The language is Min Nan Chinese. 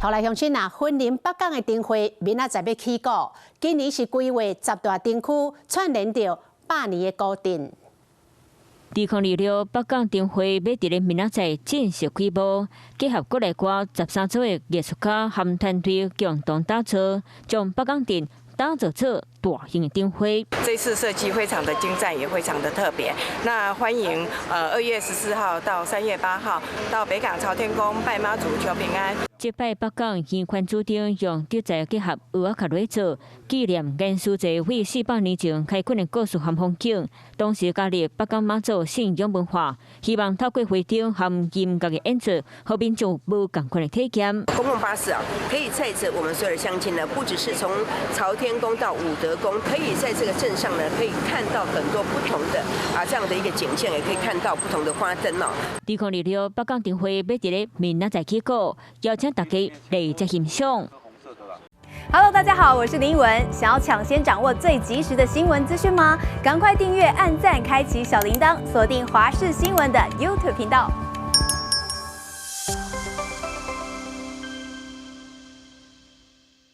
好來，鄉親啊，雲林北港的燈會明仔載欲起鼓，今年是規劃十大燈區串連著100年的古鎮。2026北港燈會欲佇咧明仔載正式開幕，結合國內外13組的藝術家和團隊共同打造，將北港鎮打造做大型的燈會。這次設計非常的精湛，也非常的特別。那歡迎2月14號到3月8號到北港朝天宮拜媽祖求平安。這擺北港圓環主燈用竹材結合蚵仔殼來做，紀念顏書濟為400年前開墾的故事和風景。同時加入北港媽祖信仰文化，希望透過花燈和音樂的演出，予民眾無仝款的體驗。公共巴士啊，可以載著我們所有的鄉親呢，不只是從朝天宮到武德宮，可以在這個鎮上呢，可以看到很多不同的啊這樣的一個景象，也可以看到不同的花燈哦。2026北港燈會欲佇咧明仔載起鼓，邀請大家來遮欣賞。 Hello，大家好，我是林文。想要搶先掌握最及時的新聞資訊嗎？趕快訂閱、按讚、開啟小鈴鐺，鎖定華視新聞的 YouTube 頻道。